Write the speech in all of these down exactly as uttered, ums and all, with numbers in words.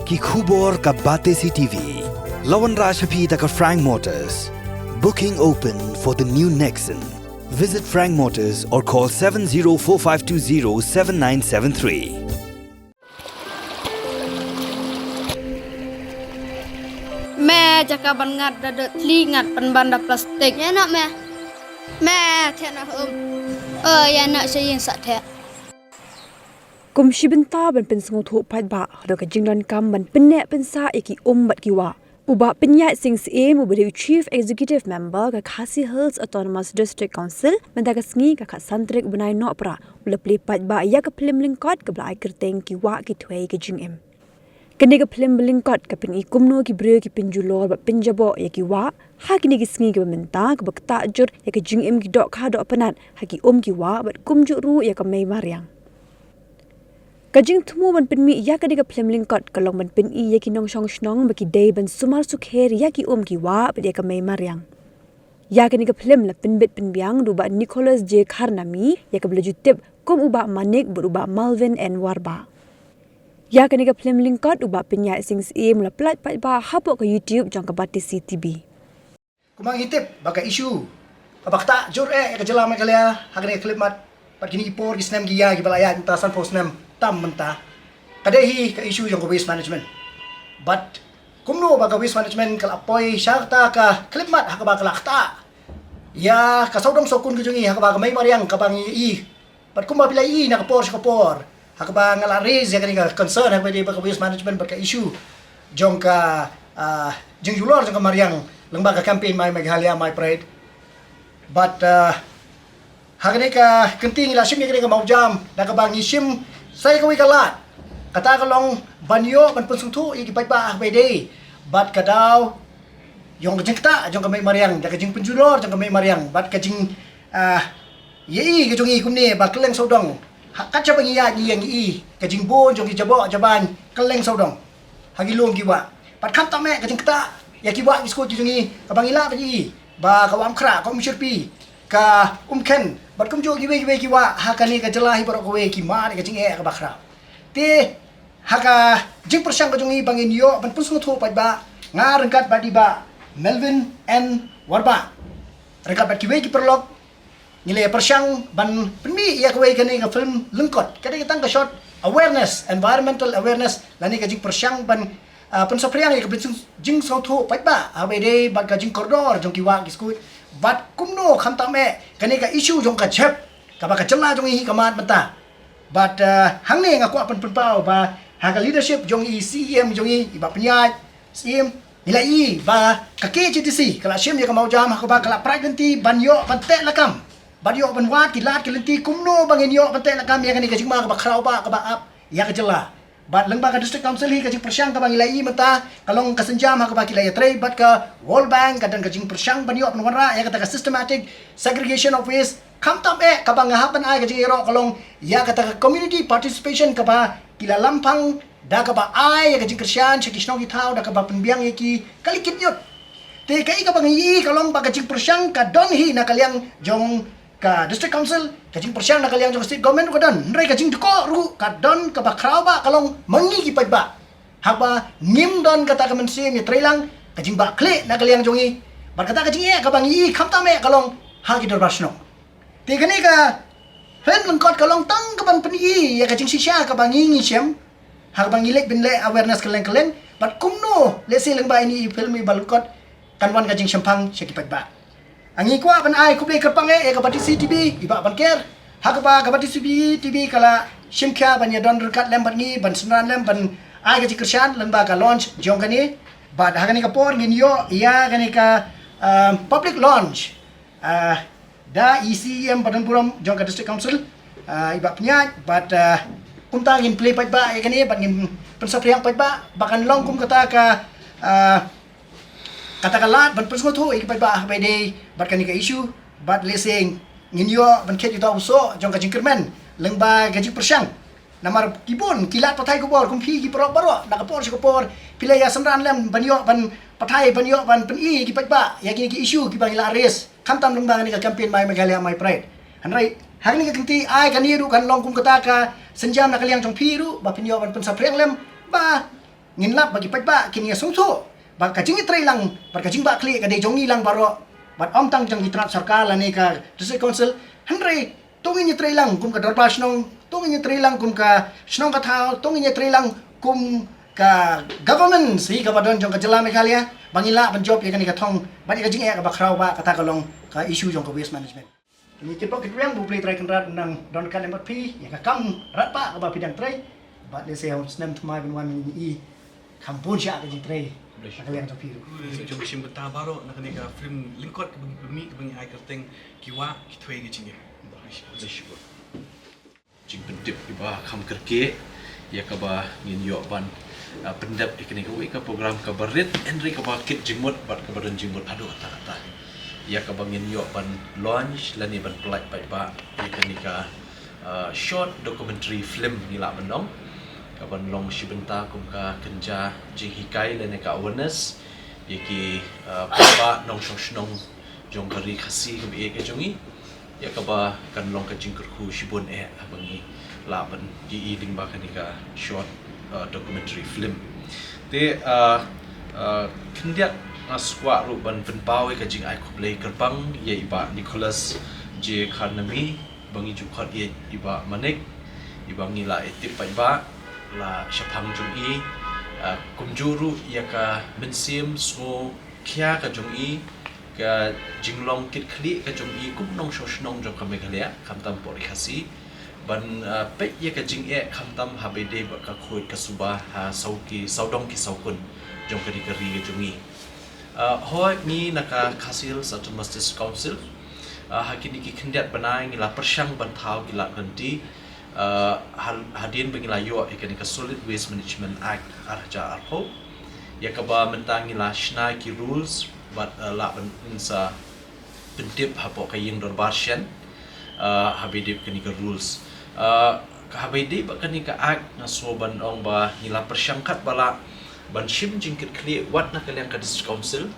Ki khubor ka Batesi T V. La wanrah sha phi da ka Frank Motors. Booking open for the new Nexon. Visit Frank Motors or call seven zero four five two zero seven nine seven three. Me jaka ban ngat da de tli ngat pynban da plastik. Ya nak me. Me theh na um. Oh ya nak sayin sa theh. Kum shi bynta ban pynsngewthuh paidbah haduh ka jingdonkam ban pynneh pynsah ïa ki um bad ki wah, u Bah Pynïaid Sing Syiem uba dei u Chief Executive Member ka Khasi Hills Autonomous District Council mynta ka sngi ka khatsan tarik bnai Nohprah u la plie paidbah ïa ka phlim lyngkot kaba la ai kyrteng Ki Wah Ki Thwei Ka Jingim. Kane ka phlim ba lyngkot ka pyni kumno ki briew ki pynjulor bad pynjaboh ïa ki wah ha kine ki sngi kiba mynta kaba ktah jur ïa ka jingim ki dohkha dohpynat ha ki um ki wah bad kumjuh ruh ïa ka mei mariang. Ka jingthmu ban pynmih ïa kane ka phlim lyngkot ka long ban pyni ïa ki nongshong shnong ba ki dei ban sumar sukher ïa ki um ki wah bad ïa ka mei mariang. Ïa kane ka phlim la pynbit pynbiang da u Bah Nicholas J Kharnami ïa kaba la ju tip kum u Bah Manik bad u Bah Malvin N Warbah. Ïa kane ka phlim lyngkot u Bah Pynïaid Sing Syiem u la pyllait paidbah hapoh ka YouTube jong ka Batesi T V. Kumba ngi tip ba ka issue kaba ktah jur eh ïa ka jylla Meghalaya ha kane ka khyllipmat bad kine ki por ki snem ki ïa kiba la ïaid mynta sanphew snem tam mynta ka dei hi ka issue jong ka waste management. Bad kumno ba ka waste management ka la poi sha kata ka khyllipmat ha kaba ka la ktah ïa ka sawdong sawkun ka jong ngi ha kaba ka mei mariang kaba ngi ïohi. Bad kumba phi la ïohi na ka por sha ka por ha kaba nga la raise ïa kane ka concern ha kaba ïadei bad ka waste management bad ka issue jong ka, ah, jingjulor jong ka mariang lyngba ka campaign My Meghalaya My Pride. Bad, ah, ha kane ka kynti ngi la shim ïa kane ka mawjam da kaba ngi shim sa ïa kawei ka lad, kata ka long ban ïoh ban pynsngewthuh ïa ki paidbah ha kaba ïadei bad ka daw jong ka jingktah jong ka mei mariang, da ka jingpynjulor jong ka mei mariang bad ka jing, ah, ïa i ka jong i kumne ba kylleng sawdong. Ha, kat shaba ngi ïaid ngi ïa ngi i ka jingbun jong ki jaboh jaban kylleng sawdong ha ki lum ki wah. Bad khamtam eh ka jingktah ïa ki wah ki skud ki jong i kaba ngi lah ban i ba ka Wah Umkhrah, ka Umshyrpi, ka Umkhen bad kumjuh kiwei kiwei ki wah ha kane ka jylla hi baroh kawei ki mad ïa ka jingeh kaba khraw. Te ha ka jingpyrshang ka jong i ba ngin ïoh ban pynsngewthuh paidbah, nga ryngkat bad i Bah Melvin N Warbah ryngkat bad kiwei ki paralok ngi la pyrshang ban pynmih ïa kawei kane ka film lyngkot. Ka dei tang ka short awareness, environmental awareness, lane ka jingpyrshang ban, ah, pynsaphriang ïa ka jingsngewthuh paidbah ha kaba ïadei bad ka jingkordor jong ki wah ki skud bad kumno khamtam eh kane ka issue jong ka jhep kaba ka jylla jong i hi ka mad mynta. Bad, ah, hangne nga kwah pynpaw ba ha ka leadership jong i C E M jong i, i Bah Pynïaid Syiem, ngi la i ba ka K H A D C ka la shim ïa ka mawjam ha kaba ka la pyrshang lynti ban ïoh ban teh lakam, ban ïoh ban wad ki lad ki lynti kumno ba ngin ïoh ban teh lakam ïa kane ka jingma kaba khraw ba kaba ap ïa ka jylla. Bad lyngba ka District Council hi ka jingpyrshang kaba ngi la i mynta ka long ka sienjam ha kaba ki la ïatrei bad ka World Bank, ka don ka jingpyrshang ban ïoh ban wanrah ïa kata ka systematic segregation of waste. Khamtam eh kaba nga hap ban ai ka jingïaroh ka long ïa kata ka community participation kaba ki la lampang da kaba ai ïa ka jingkyrshan sha ki shnong ki thaw da kaba pynbiang ïa ki kali kit ñiut. Te kaei kaba ngi i ka long ba ka jingpyrshang ka don hi na ka liang jong ka District Council, ka jingpyrshang na ka liang jong ka State Government ruh ka don, hynrei ka jingdkoh ruh ka don kaba khraw ba ka long ma ngi ki paidbah. Haba ngim don kata ka mynsiem ïatreilang, ka jingbahkhlieh na ka liang jong i bad kata ka jingeh kaba ngi i khamtam eh ka long ha ki dorbar shnong. Te kane ka film lyngkot ka long tang ka ban pyni ïa ka jingshisha kaba ngi ngi shem ha kaba ngi leit ban leh awareness kylleng kylleng bad kumno lehse lyngba ine i film i ba lyngkot kan wan ka jingshemphang sha ki paidbah. Ngi kwah ban ai khublei kyrpang eh ïa ka Batesi T V, i Bah Banker, ha kaba ka Batesi T V ka la shim khia ban ïadon ryngkat lem bad ngi ban synran lem ban ai ka jingkyrshan lyngba ka launch jong kane. Bad ha kane ka por ngin ïoh ïa kane ka, um, public launch, ah, da i C E M ba donburom jong ka District Council, ah, i Bah Pynïaid, bad, ah, kumta ngin plie paidbah ïa kane bad ngin pynsaphriang paidbah ba kan long kum kata ka, ah, kata ka lad ban pynsngewthuh ïa ki paidbah ha kaba ïadei bad kane ka issue bad lehse ngin ïoh ban khet ïa uta u soh jong ka jingkyrmen lyngba ka jingpyrshang. Namar ki bun ki lad pathai khubor kum phi ki paralok baroh na ka por sha ka por phi la ïa synran lem ban ïoh ban pathai ban ïoh ban pyni ïa ki paidbah ïa kine ki issue kiba ngi la raise khamtam lyngba kane ka campaign My Meghalaya My Pride. Hynrei ha kane ka kynti ai kane ruh kan long kum kata ka sienjam na ka liang jong phi ruh ba phin ïoh ban pynsaphriang lem ba Ngin lap ba ki paidbah kin ïa sngewthuh ba ka jingïatreilang bad ka jingbakla ka dei jong ngi lang baroh, bad ym tang jong ki tnat sorkar lane ka District Council. Hynrei to ngin ïatreilang kum ka dorbar shnong, to ngin ïatreilang kum ka shnong ka thaw, to ngin ïatreilang kum ka government hi kaba don jong ka jylla Meghalaya, ba ngin lah ban jop ïa kane ka thong bad ïa ka jingeh kaba khraw, ba kata ka long ka issue jong ka waste management. Ngi kyrpad, kyrpad ïa U Blei Trai Kynrad un nang don ryngkat lem bad phi ïa ka kam radbah kaba phi dang trei. Bad lehse ha u snem thymmai ban wan ngin ïohi kham bun sha ka jingtrei na ka liang jong phi ruh. Jong ka shim bynta baroh na kane ka film lyngkot kaba ngi pynmih, kaba ngi ai kyrteng Ki Wah Ki Thwei Ka Jingim. Jingpyntip iba kham kyrkieh ïa kaba ngin ïoh ban, ah, pyndep ïa kane kawei ka program kaba rit, hynrei kaba kit jingmut bad kaba don jingmut haduh katta katta, ïa kaba ngin ïoh ban launch lane ban pyllait paidbah ïa kane ka, ah, short documentary film, ngi lah ban ong, kaban long shi bynta kum ka kynja jinghikai lane ka awareness ïa ki, ah, paidbah nongshong shnong jong ka ri Khasi kaba ïeit ka jong ngi, ïa kaba kan long ka jingkyrkhu shibun eh haba ngi lah ban ïohi lyngba kane ka short, uh, documentary film. Te, uh, uh, khyndiat nga sngewkwah ruh ban pynpaw ïa ka jingai khublei kyrpang ïa i Bah Nicholas J Kharnami, ba ngi ju khot ïa i Bah Manik, iba ngi la ïatip paidbah la shaphang jong i, uh, kumjuh ruh ïa ka mynsiem sngewkhia ka jong i, ka jinglong kitkhlieh ka jong i kum nongshong shnong jong ka Meghalaya, khamtam hapoh ri Khasi, ban, ah, peit ïa ka jingeh khamtam haba ïadei bad ka khuid ka suba ha saw ki, sawdong ki sawkun jong kane ka ri ka jong i. Ah, hooid, ngi na ka Khasi Hills Autonomous District Council, ah, ha kine ki khyndiat bnai ngi la pyrshang ban thaw ki lad lynti, ah, ha-, hadien ba ngi la ïoh ïa kane ka Solid Waste Management Act ar hajar arphew, ïa kaba mynta ngi la shna ki rules bad, ah, lah ban sa pyntip hapoh ka ïing dorbar shen, ah, haba ïadei bad kane ka rules. Ah, haba ïadei bad kane ka act, nga sngew ban ong ba ngi la pyrshang katba lah ban shim jingkitkhlieh wat na ka liang ka District Council,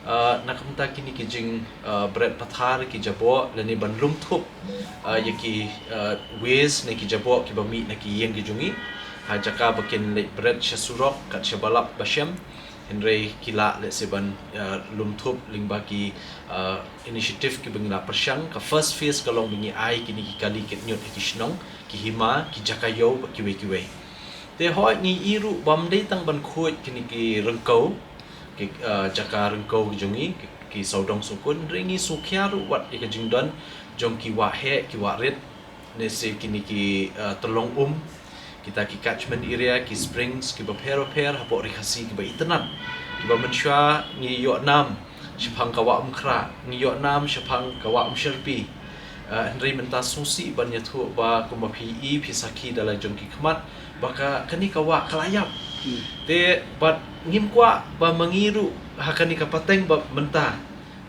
ah, na ka bynta kine ki jing, ah, bret pathar, ki jaboh, lane ban lum thup, ah, ïa ki, ah, waste ne ki jaboh kiba mih na ki ïing ki jong i, ha jaka ba kin leit bret sha surok kat sha ba lap ba shem. Hynrei ki lah lehse ban, ah, lum thup lyngba ki, ah, initiative kiba ngi la pyrshang. Ka first phase ka long ba ngi ai kine ki kali kitñiut ha ki shnong, ki hima, ki jaka ïew bad kiwei kiwei. Te hooid, ngi i ruh ba ym dei tang ban khuid kine ki ryngkew, ki, ah, jaka ryngkew ki jong i, ki, ki sawdong sawkun, hynrei ngi sngewkhia ruh wat ïa ka jingdon jong ki wah heh, ki wah rit, ne se kine ki, ah, tyllong um, kita ki catchment area, ki springs kiba pher bapher hapoh ri Khasi kiba itynnad, kiba mynshuwa ngi ïoh nam shaphang ka Wah Umkhrah, ngi ïoh nam shaphang ka Wah Umshyrpi. Ah, hynrei mynta sngewsih ban ïathuh ba kumba phi i, phi sakhi da la jong ki khmat ba ka, kane ka wah ka la ïap. Hmm. Te bad ngim kwah ba ma ngi ruh ha kane ka pateng ba mynta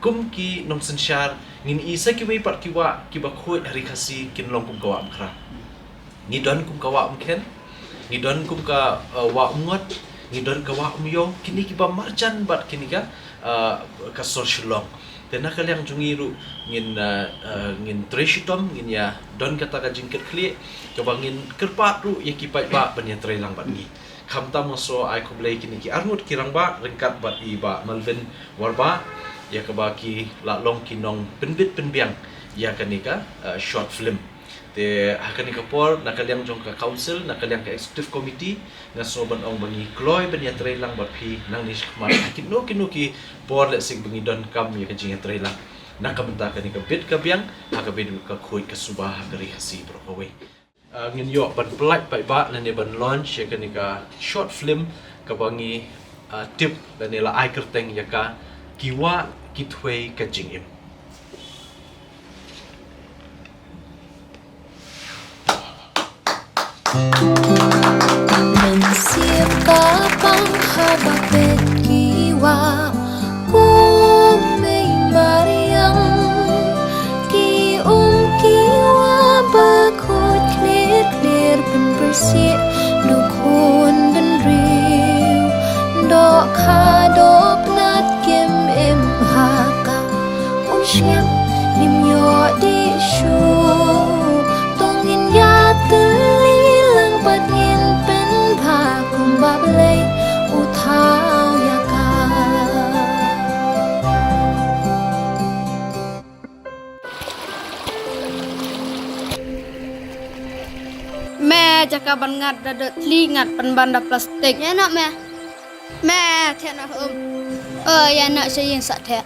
kum ki nongsynshar ngin i sa kiwei pat ki wah kiba khuid ha ri Khasi kin long kum ka Wah Umkhrah. Ngi don kum ka Wah Umkhen, ngi don kum ka, eh, Wah Umngot, ngi don ka Wah Umïew, kine kiba marjan bad kine ka, eh, ka sor Shillong. Te na ka liang jong ngi ruh ngin, eh, eh, ngin trei shitom, ngin ïa don kata ka jingkitkhlieh kaba ngin kyrpad ruh ïa ki paidbah ban ïatreilang bad ngi. Khamtam nga sngew ai khublei kine ki arngut ki rangbah ryngkat bad i Bah Melvin Warbah, ïa kaba ki la long ki nongpynbit pynbiang ïa kane ka, eh, short film. Te ha kane ka por, na ka liang jong ka council, na ka liang ka executive committee, nga sngew ban ong ba ngi kloi ban ïatreilang bad phi nangne shakhmat ha kino kino ki por lehse ba ngi donkam ïa ka jingïatreilang na ka bynta kane ka bit ka biang ha kaba ïadei bad ka khuid ka suba ha ka ri Khasi baroh kawei. Ah, ngin ïoh ban pyllait paidbah lane ban launch ïa kane ka short film kaba ngi, ah, tip lane la ai kyrteng ïa ka Ki Wah Ki Thwei Ka Jingim. Mynsiem ka pang haba peit ki wah kum mei mariang. Ki um ki wah ba khuid khlir khlir pynpyrshah, duk hun bynriew, dohkha dohknat kim im ha ka. Ym shngaiñ ngim ïoh dih shuh, to ngin ïatylli lang bad ngin pynbha kumba Blei. Ban ngat da dot li ngat pynban da plastik. Ïa na me. Me, theh na um. Oh, ïa na sha ïing sa theh.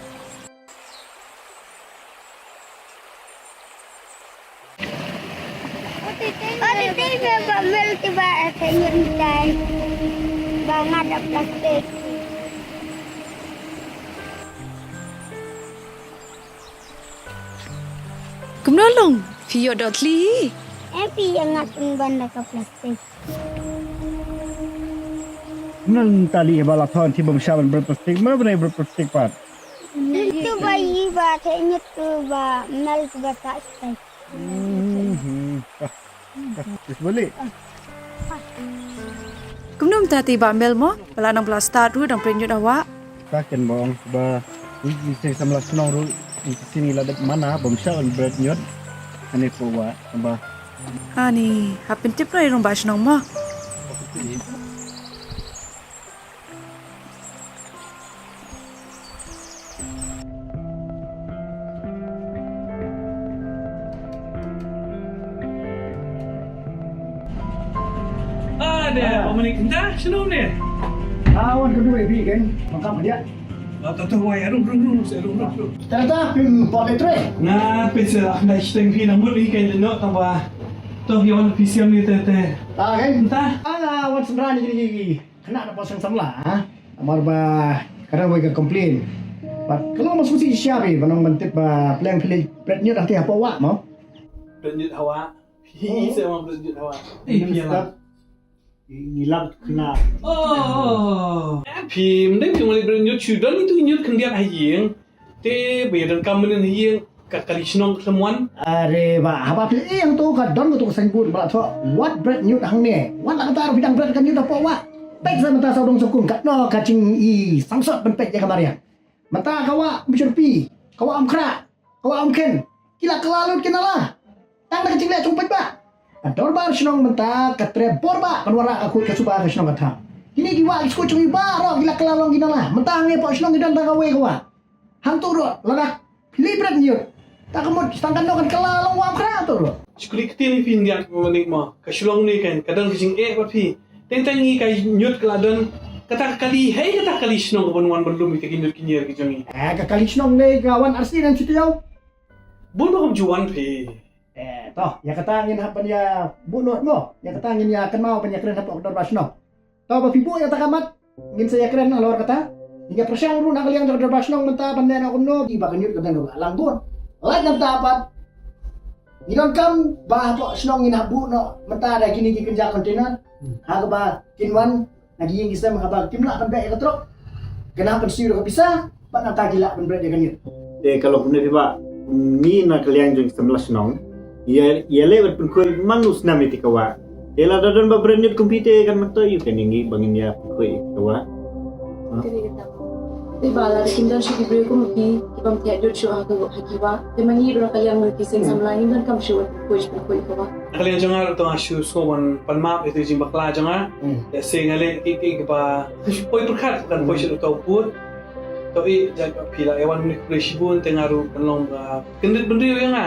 Ati te ba mel ti ba theh ngat tai. Ba ngat da plastik. Kumno long, phi ïoh dot li? Eh, phi ïa ngat pynban da ka plastik. Nan tali ba la thon ti bym shah ban bret plastik, ma bret bret plastik pat. Itu ba yi ba te nyit tu ba mel tu ba sa stai. Hmm. Ah, ah, terus balik. Kumno mynta te ba mel mo, ba la nang ba la start ruh dang bret ñiut hawa. Ta ken bong ba ngi seng samla shnong ruh ngi seng la dep mana bym shah ban bret ñiut. Ani po wa ba. Ani, hap pyntip ruh ïa i rangbah shnong mo. Ah, deh, ah. Ba mani kynta, shalom deh. Ah, wan kedua ibi kan, makam dia. Ah, tu tu wai, rum, rum, rum, rum, rum, rum. Tata pim pop etre. Nga pim se lah, dah siteng phi nambut ni kan lenok tambah. Tu phi wan phi siam ni teh, teh. Ah, kan? Entah. Ah, wan sendra ni, ni, ni. Kena da pasang samla, ha? Namar ba ka dang wei ka complain. Bad ka long ba sngewsih shisha phi, ba nang ban tip ba pliang phi leit bret ñiut hangtei hapoh wah mo. Bret ñiut hawa. Hi, hi, se mo bret ñiut hawa. Eh, phi ïa lap. Ngi lap kena. Oh. Phi mdei phi wan leit bret ñiut shu don itu ñiut khyndiat ha ïing. Te ba ïa donkam mynnin ha ïing ka kali shnong ka khlem wan. Are ba haba phi ïeng to ka don kato ka signboard ba la thoh wat bret ñiut hangne. Wat la kata ruh phi dang bret ka ñiut hapoh wah. Peit sa mynta sa u dong sa u kum katno ka jing i sangsot ban peit ïa ka mariang. Mynta ka wah um syrpi, ka wah um khrah, ka wah um khen. Ki la kylla lut ki nala. Tang da ka jingleh jong u paidbah. Ka dorbar shnong mynta ka treh bor bah ban wanrah ka khuid ka suba ka shnong ka thaw. Kine ki wah ki sku jong i baroh ki la kylla long ki nala. Mynta hangne hapoh shnong ki don tang kawei ka wah. Hangto ruh lada phi leit bret ñiut, ta ka mut tang katno kan kylla long wah um khrah to ruh. Shu kylli ktien phi ngiat ma nik ma ka shlong ne kan ka don ka jingeh bad phi. Teng teng ngi ka ñiut ka la don kata ka kali, hei kata ka kali shnong ka ban wan ban lum ïa ki ñiut ki ñier ki jong ngi. Eh, ka kali shnong ne ka wan arsien ngan shu tip ïa u. Bun ba kam ju wan phi. Eh, to, ïa kata ngin hap ban ïa buh lut mo. Ïa kata ngin ïa kynmaw ban ïa kren hapoh ka dorbar shnong. To ba phi buh ïa kata ka mat. Ngin sa ïa kren halor kata. Ngin ïa pyrshang ruh na ka liang jong ka dorbar shnong mynta ban leh noh kumno. Ki ba ka ñiut ka dang ka ba lang bun. Lait nangta pat. Ngi donkam ba hapoh shnong ngin hap buh noh mynta da kine ki kynja container. Hmm. Ha kaba kin wan na ki ïing ki sem haba kim lah ban beh ïa ka trok. Kin hap ban siew da ka pisa. Bad nangta ki lah ban bret ïa ka ñiut. Te ka long kumne phi bah, ngi na ka liang jong ki samla shnong ïa, ïa leh bad pynkhuid man u snem ïa te ka wah. Te lada don ba bret ñiut kum phi te kan myntoi ïa ka ngi ba ngin ïa pynkhuid ïa ka wah. Ha? Te ba lada kim don shuh ki briew kum phi ki bym thiah jur shuh ha ka, ha ki wah. Te ma ngi ruh na ka liang jong ki seng samla ngi donkam shuh ban pynkhuid, pynkhuid ïa ka wah. Na ka liang jong nga ruh to nga shu sngew ban pan map ïa ka jingbakla jong nga. Hmm. Ïa se nga leh kiei kiei kiba poi pyrkhat kan poi sha uta u pud. To i jait ba phi la ïa wan mynne khublei shibun te nga ruh kan long ba kyndit bynriew ïa nga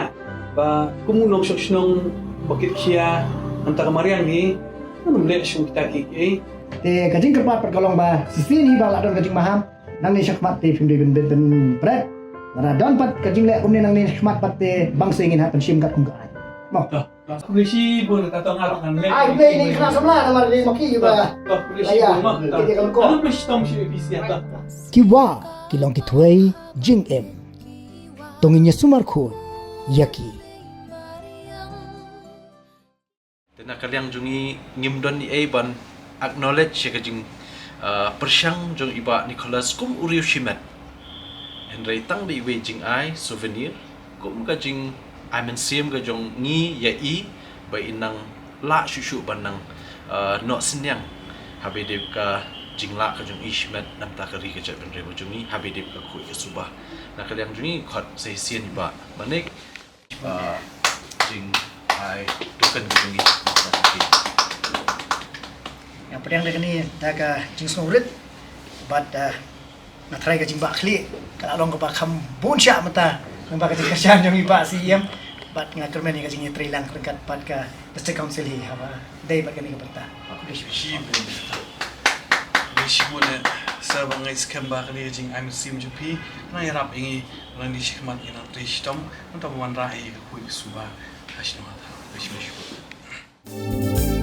ba kum u nongshong shnong ba kit khia hangta ka mariang hi. Ngam leh shuh kita kiei kiei. Te ka jingkyrpad pat ka long ba shisien hi ba la don ka jingmaham. Nangne shakhmat te phim dei ban bit ban bret. Lada don pat ka jingleh kumne nangne shakhmat pat te bang seh ngin hap ban shim kat kum ka aiñ. Mo. Khublei shibun, ka tong arok ngan leh. Ai, khublei ni kena samla namar dei mo ki ba. Khublei shibun mo. Khublei shibun mo. Ki wah ki long ki thwei jingim. To ngin ïa sumar khun ïa ki. Te na ka liang jong ngi ngim don ei ei ban acknowledge ïa ka jing, uh, pyrshang jong i Bah Nicholas kum u riew shimet. Hynrei tang da iwei jingai souvenir kum ka jingai mynsiem ka jong ngi ïa i ba i nang lah shuh shuh ban nang, uh, noh synñiang. Haba dei ka jinglah ka jong i shimet namar ka ri ka jaitbynriew ka jong ngi haba dei ka khuid ka suba. Na ka liang jong ngi khot sa shisien i Bah Manik. Ah, jingai token ka jong ngi. Nga pdiang da kane da ka jingsngewrit bad, ah, nga tharai ka jingbah khlieh ka la long kaba kham bun shah mynta lyngba ka jingkyrshan jong i Bah C E M. Bad nga kyrmen ïa ka jingïatreilang ryngkat bad ka District Council hi haba dei bad kane ka bynta. Khublei shibun. Khublei shibun. Khublei shibun, eh, sa ba ngi skhem ba kane ka jingai mynsiem jong phi nang ïarap ïa ngi, nang dei shakhmat ngi nang trei shitom, nang tam wanrah ïa ka khuid ka suba ha shnong ha thaw. Khublei shibun.